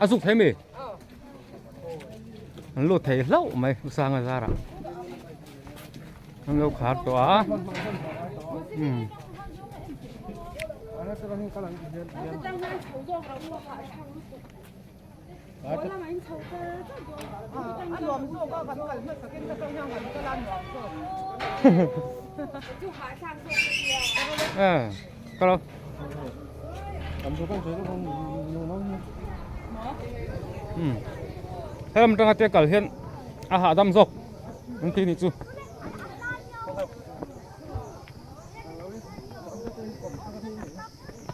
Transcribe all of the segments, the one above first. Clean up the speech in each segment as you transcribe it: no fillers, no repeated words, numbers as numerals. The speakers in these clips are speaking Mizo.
A zuk thei mi? An lut thei hlauh mai usanga zarah. An lo khar tawh a. Um. Ờ, có đâu. Ừ. Helam tanga te kal hian a hahdam zawk an ti nih chu.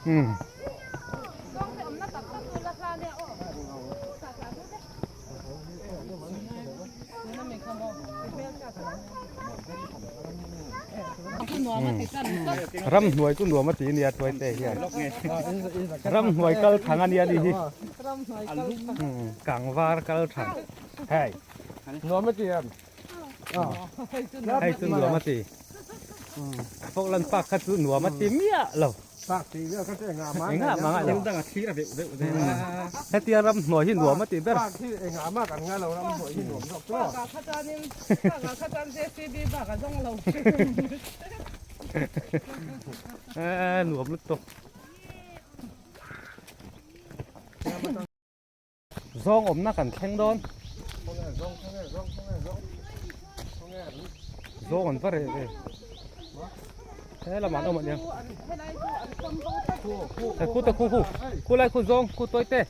Ừ. Ram hnuai chu nuam a ti nia tuai te hian ram hnuai kal thang a nia ni hi kangvar kal thang hei nuam a ti em hei chu nuam a ti Falkland park kha chu nuam a ti miah lo Park tih vel kha chu engah mah engah mah ngai lo dang a thlir a veuh veuh zel a hetia ram hnuai hi nuam a ti ber park hi engah mah kan ngai lo ram hnuai hi nuam zawk chu Park ah kha chuanin park ah kha chuan JCB bak a zawng lo e nuam lutuk Zawng awmna kan thleng dawn. Zawng an va reh ve. He lamah an awm ania. He khu ta khu khu. Khu lai khu zawng khu tawi te.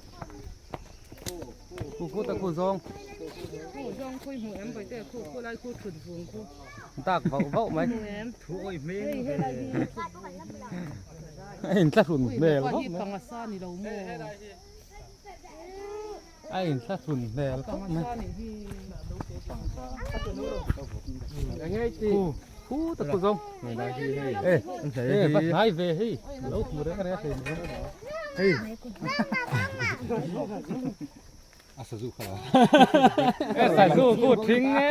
Khu khu ta khu zawng. Khu zawng khu hmu em bai te khu khu lai khu thut vung khu. Dak vauh vauh mai. Thu oi hmel. Hei lai hi. A in thlahrun hmel khawp mai. Panga sa ni lo maw. A inthlahrun hmel khawp mai. Khu khu tak khu zawng. E e va hnai ve hei lo hmu reng reng a thei mai. Hei. A sazu kha. E sazu khu thing e.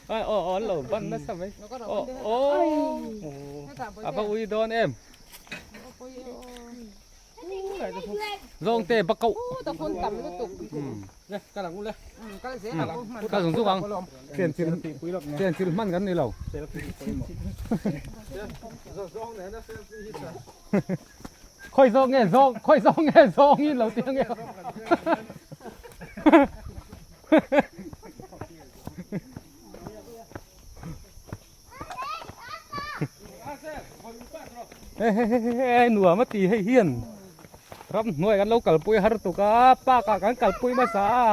Ai aw aw an lo ban nasa mai aw aw a va ui dawn em zawng te ba koh ka zung zung ang chen chil chen chil hman kan ni lo khawi zawk nge zawng khawi zawk nge zawng in lo ti ange Hei nuam a ti hei hian ram hnuai kan lo kalpui har tuk a park ah kan kalpui hmasa a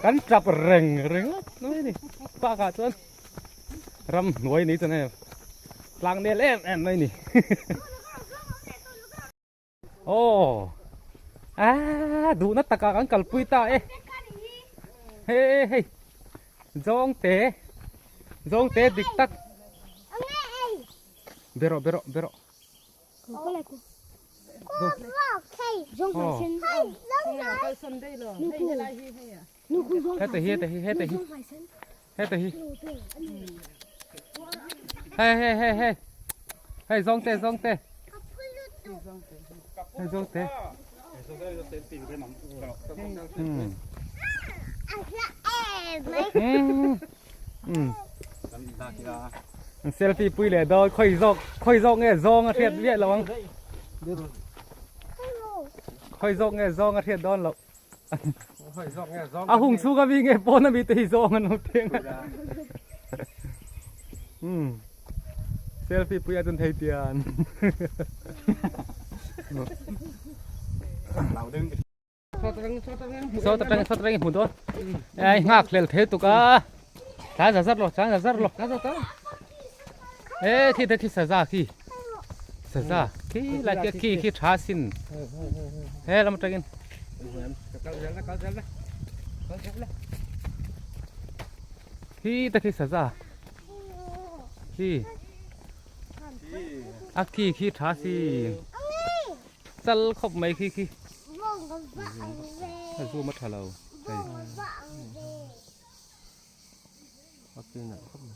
kan tap reng ringawt mai a ni park ah chuan ram hnuai ni chuan hei tlang nel em em mai a ni. Aw ah duhna takah kan kalpui ta e hei hei zawngte zawngte dik tak be rawh be rawh be rawh heta hi heta hi heta hi heta hi hei hei hei hei hei zawngte zawngte hei zawngte um selfie pui leh dawn khawi zawk khawi zawk nge zawng a hriat viah lo ang khawi zawk nge zawng a hriat dawn loh A hung chhung a mi nge pawn a mi te hi zawng an lo teng a. Um. Selfie pui a chun thei tian. So ta tang so ta tang hmu dawn. Ai ngak hlel thei tuk a. Tlan za zar lo, tlan za zar lo. E khi te khi saza khi. Saza khi lai kia khi khi tha sin. He lam tangin. Khi ta khi saza. Khi. A khi khi tha sin. Chal khawp mai khi khi. A zu ma tha lo. Hei.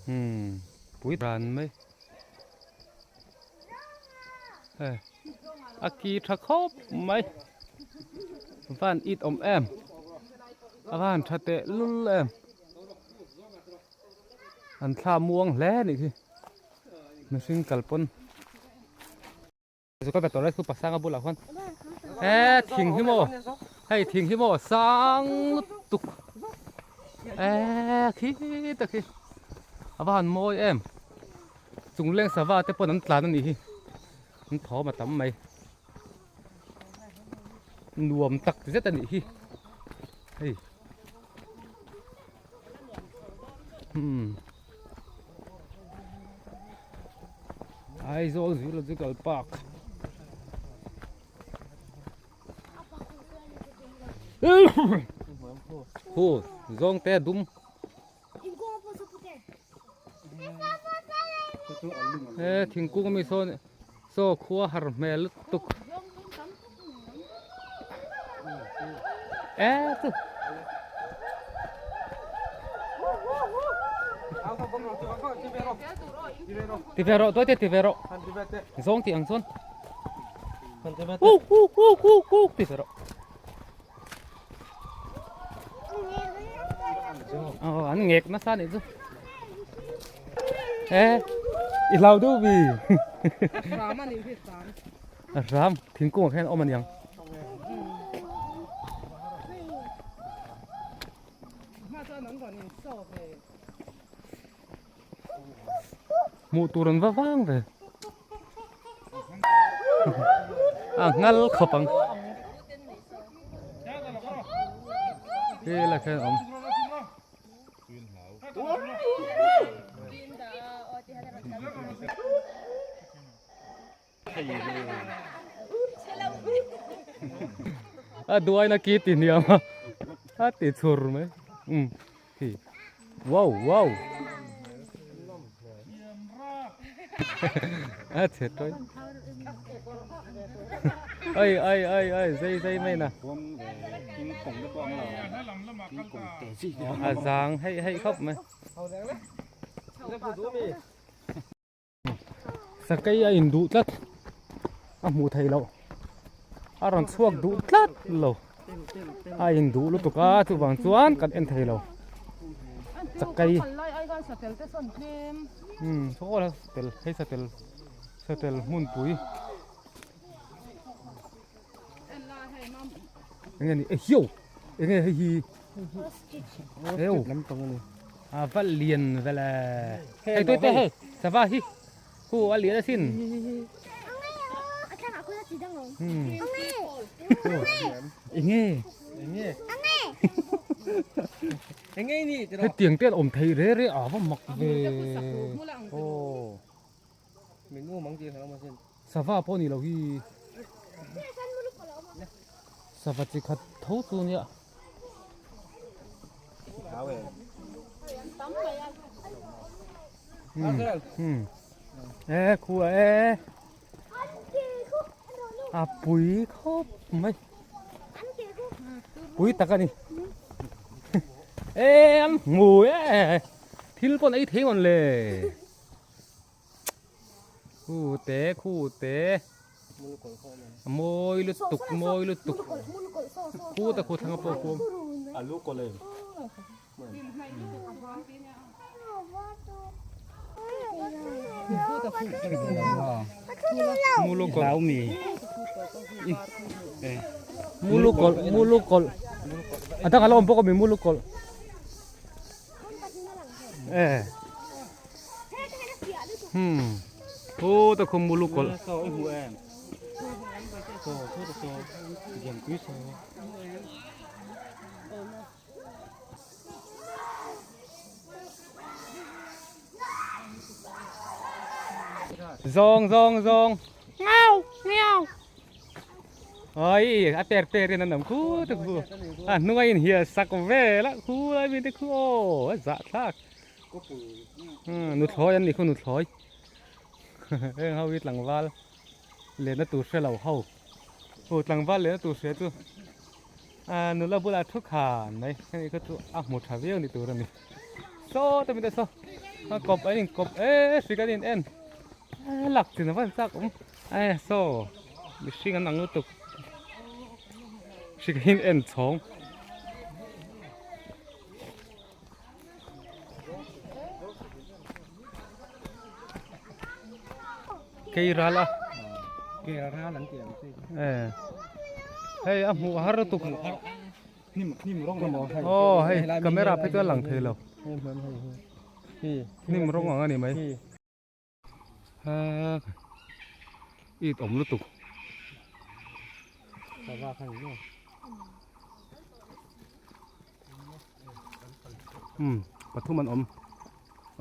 Hmm pui ran mai hei a ki tha khawp mai van it awm em a van tha teh lul em an thla muang hle a nih hi mihring kal pawn. Chu ka tawh lai chu pasanga bulah khuan he thing hi maw hei thing hi maw sang lutuk e khi tak hi a va han mawi em chung leng sava te pawn an tlan a nih hi an thawm a tam mai nuam tak zet a nih hi hei hmm. Aizawl Zoological Park Hu zawng te dum He thingkung ami sawn saw khua har hmel lutuk E chu Ti ve rawh tuai te ti ve rawh Zawng tih ang chuan Kuk kuk kuk kuk kuk ti ve rawh Ờ an ngek nasa nih chu E i hlau deuh vi Ram a nih hi ram Ram thingkung ah khian a awm aniang. Hmuh tur an va vang ve. A ngal khawp ang. Hela khian a awm. A duaina ki ti hniam a a ti chhur mai um khi wow wow a chhe tawi ai ai ai ai zai zai mai na a zang hei hei khawp mai. Sakei a induh tlat a hmuh theih loh a rawn chhuak duh tlat lo a induh lutuk a chuvang chuan kan en thei lo sakei umm saw la satel hei satel satel hmunpui enge ni ehiau enge hei hi. Eu a va lian vel e hei tui te hei sava hi khu a lian asin enge enge hetiang te an awm thei re re a va mak ve aw sava pawh ni lo hi sava chi khat tho chu nia. E khu e a pui khawp mai pui tak a ni e an hmu e thil pawh an ei thei ngawn le. Khu te khu te mawi lutuk mawi lutuk khu ta khu thlang pawh khu alu kawlh em mulu kawlh mulu kawlh mulu kawlh a dang a la awm bawk a mi mulu kawlh e hmm hu ta khum mulu kawlh zawng zawng zawng ngau ngau Oi, a ter ter in an awm khu te khu. A hnung a inhial sak vel a khu lai mi te khu aw a zah thlak. Nuthlawi an ni khu nuthlawi. Heng ho hi tlangval lenna tur hre lo ho. Hu tlangval lenna tur hria chu a nula bulah thu khan mai. Heng hi kha chu a hmu tha viau ni tur a ni. Saw te mi te saw a kawp an inkawp e hrik an in en e lak chin a van chak awm e saw mihring an ang lutuk hrik an in en chhawng. Keiral a Keiral an tih ang chi e hei a hmuh har lutuk hnim hnim rawng emaw hei aw hei camera phei chuan lang thei lo hei hman hei hi hnim rawng ang a ni mai ha it awm lutuk sava kha ni maw um pathum an awm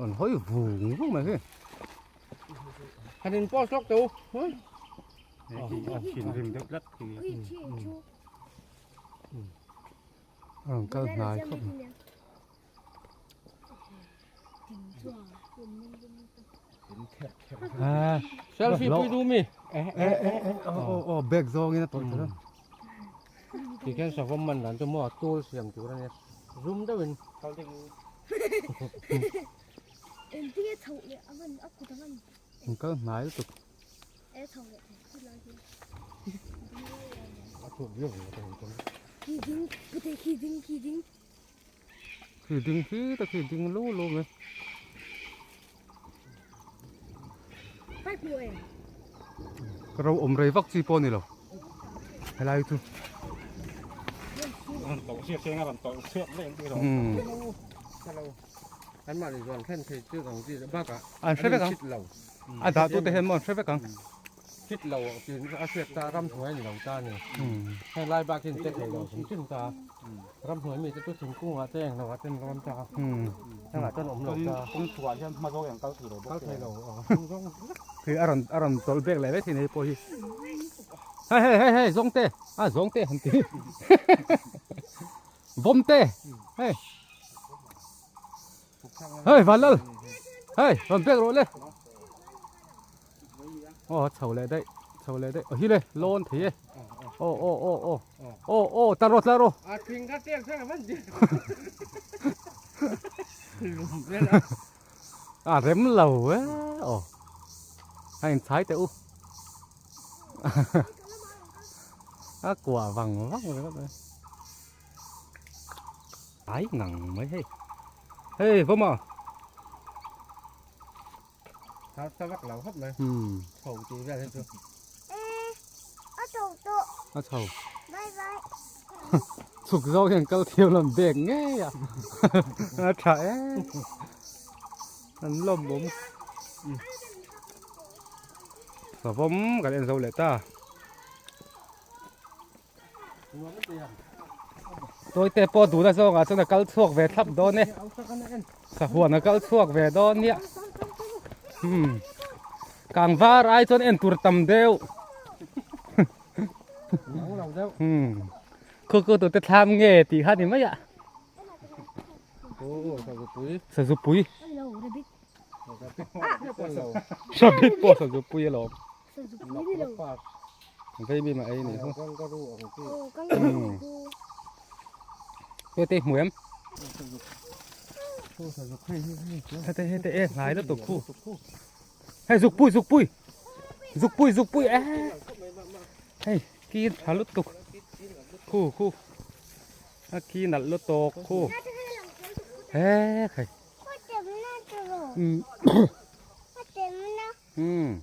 an hawi vung vung mai hi han in post lawk teh u thinrim deuh tlat hi a rawn kal hnai khawp mai. Selfie pui du mi. Aw aw bag zawng in a tawlh thei a. Ti khian savawm man dan chu maw a tul siam tur a nia. Zoom deuh in. An kal hnai lutuk. Khi ding khi ta khi ding lo lo mai. Ka ro awm rei vak chi pawh a ni lo helai chu. An hre vek ang a dah tute hian maw an hre vek ang. Fit lo tiin a hriat ta ramhnuai a ni lo ta a ni. Heng lai bak hian che thei lo hrim hrim ta a. Ramhnuai mite chu thingkungah te englo ah te an rawn ta a. Hengah chuan awm lo ta. Kawng chhuah hian hma zawk ang kal thei lo bawk. Kal thei lo. Khi a rawn a rawn tawlh bek leh vek thin hei pawh hi. Hei hei hei hei zawng te a zawng te han ti. Vawm te hei. Hei Vanlal hei rawn bek rawh le. Aw chho leh daih chho leh daih aw hi le lawn thei e aw aw aw aw aw aw tlar rawh tlar rawh A thing kha tiang sang a van ti. A rem lo e aw a in chhai teh u a kuah vang vang ringawt mai ai ngang mai hei hei vawm a. Thar ta vak lo khawp mai. Chho tih vel hi chu. A chho tawh. A chho. Bye bye. Chhuk zawk hian kal thiam lam bek ngei a. A tha e. An lawm awm. Savawm kan en zo leh ta. Tawite pawh duhna zawngah chuan a kal chhuak ve thlap dawn e sahuan a kal chhuak ve dawn nia hmm kangvar ai chuan en tur tam deuh hmm khu khu tute thlam nge tih kha ni mai a sazupui rabbit pawh sazupui alawm. Vei bim a ei ni chu. Hete hmu em? Hete hete e hnai lutuk khu. Hei zuk pui zuk pui. Zuk pui zuk pui e. Hei ki tha lutuk. Khu khu. A ki nalh lutuk khu. He khai. Umm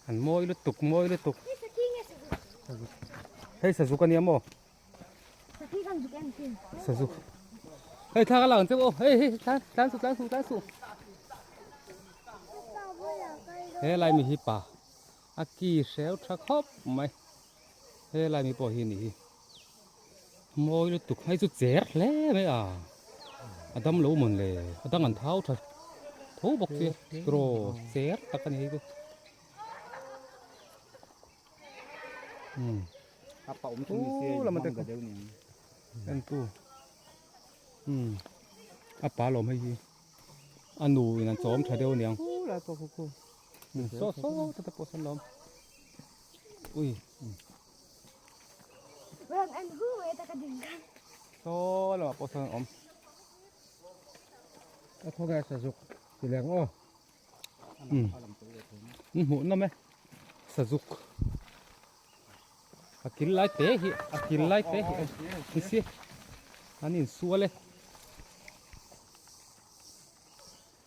an mawi lutuk mawi lutuk hei sazuk ania maw sazuk hei thla ka la ang che aw hei hei tlan tlan suh tlan suh tlan suh he lai mi hi pa a ki hreu tha khawp mai he lai mi pawh hi a nih hi mawi lutuk hei chu cher hle mai a a dam lo mawn le a dang an thau tha tho bawk sia straw cher tak a ni hei chu umm a pa awm thung ni se lama te en tu umm a pa lawm hei hi a nu in an chawm tha deuh aniang saw saw te pawh sawn lawm ui. Saw lamah pawh sawn an awm. A khawngaih sazuk ti leng aw. Um hmuh nawm e sazuk a kil lai te hi a kil lai te hi ni si an insual e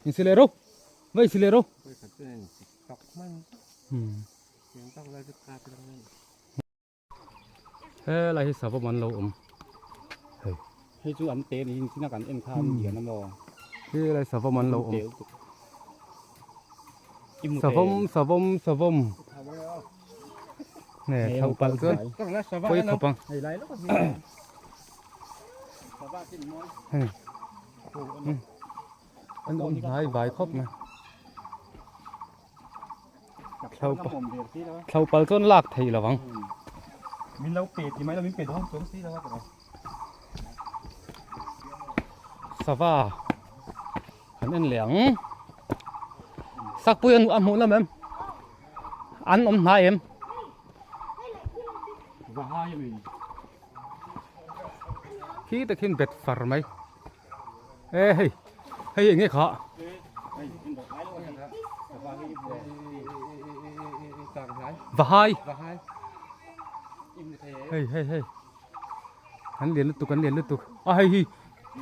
insi leh ro va insi leh ro um Helai hi savawm an lo awm hei. Hei chu an te niin china kan en kha an lian a maw. Helai savawm an lo awm. Savawm savawm savawm. Nge thlauh palh chuan pawi khawp ang. Hei an awm hnai vai khawp mai. Thlo pal chuan lak theih lo ang. Min lo pe ti mai lo min pe dawn chuang si lo a tiraw. Sava kan en leh ang. Sakpui an a hmuh lam em? An awm hnai em? Vahai a mi. Khi te khin bet far mai. E hei hei eng nge kha vahai hei hei hei an lian lutuk an lian lutuk a hei hi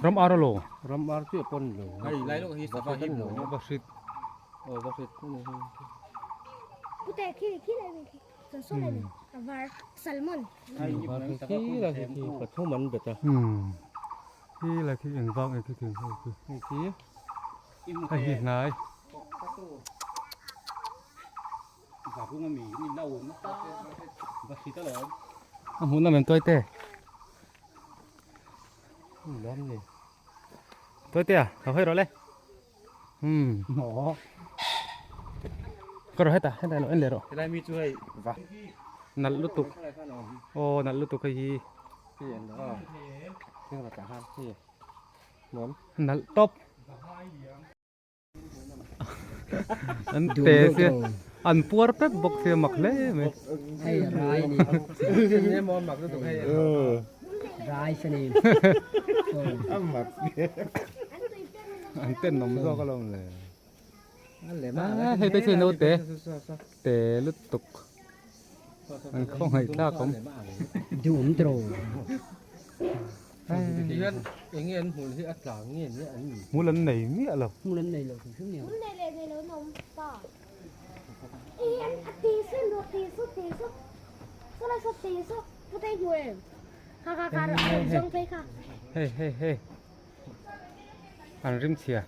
ram ar alo ram ar chu pawn lo hei lai lawk hi sava hi va hrit aw va hrit Pute khi khi lai khi saw lai ni a var salmon khi la khi pathum an bet a Khi là khi eng vang eng khi thing hei khi hei khi hei hi hnai a hmuh nawm em tuai te tuai te à lo hawi rawh le umm ka rawh hetah hetah lo en leh rawh nalh lutuk aw nalh lutuk hei hi. Nalh tawp. An te sia an puar pep bawk sia mak hle mai. An tenawm zawk alawm le. Hei te chu naute te lutuk an khawngaih tlak awm. Hmul an nei miah lo. Hei hei hei an rim chhia.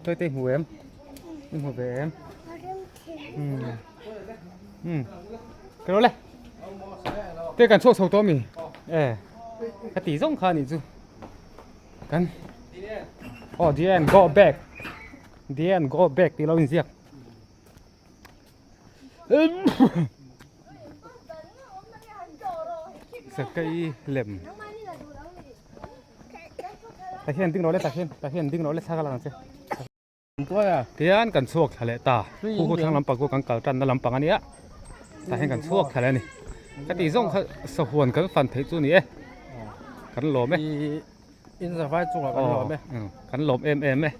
Tôi tê hmu em Em hmu ve em Ừ Ừ Cái đó le Tê kan chhuak chho tawh mi E Ka ti zawng kha anih chu Kan Oh the end go back The end go back tih lo inziak Sakei lem Tah hian ding rawh le tah hian tah hian ding rawh le thla ka lak ang che tian kan chhuak thla leh ta khu khu thlang lampang chu kan kal tanna lampang a nia tah hian kan chhuak thla leh a ni ka tih zawng kha sahuan kan fan theih chu a ni e kan lawm e in zavai chungah kan lawm e kan lawm em em e.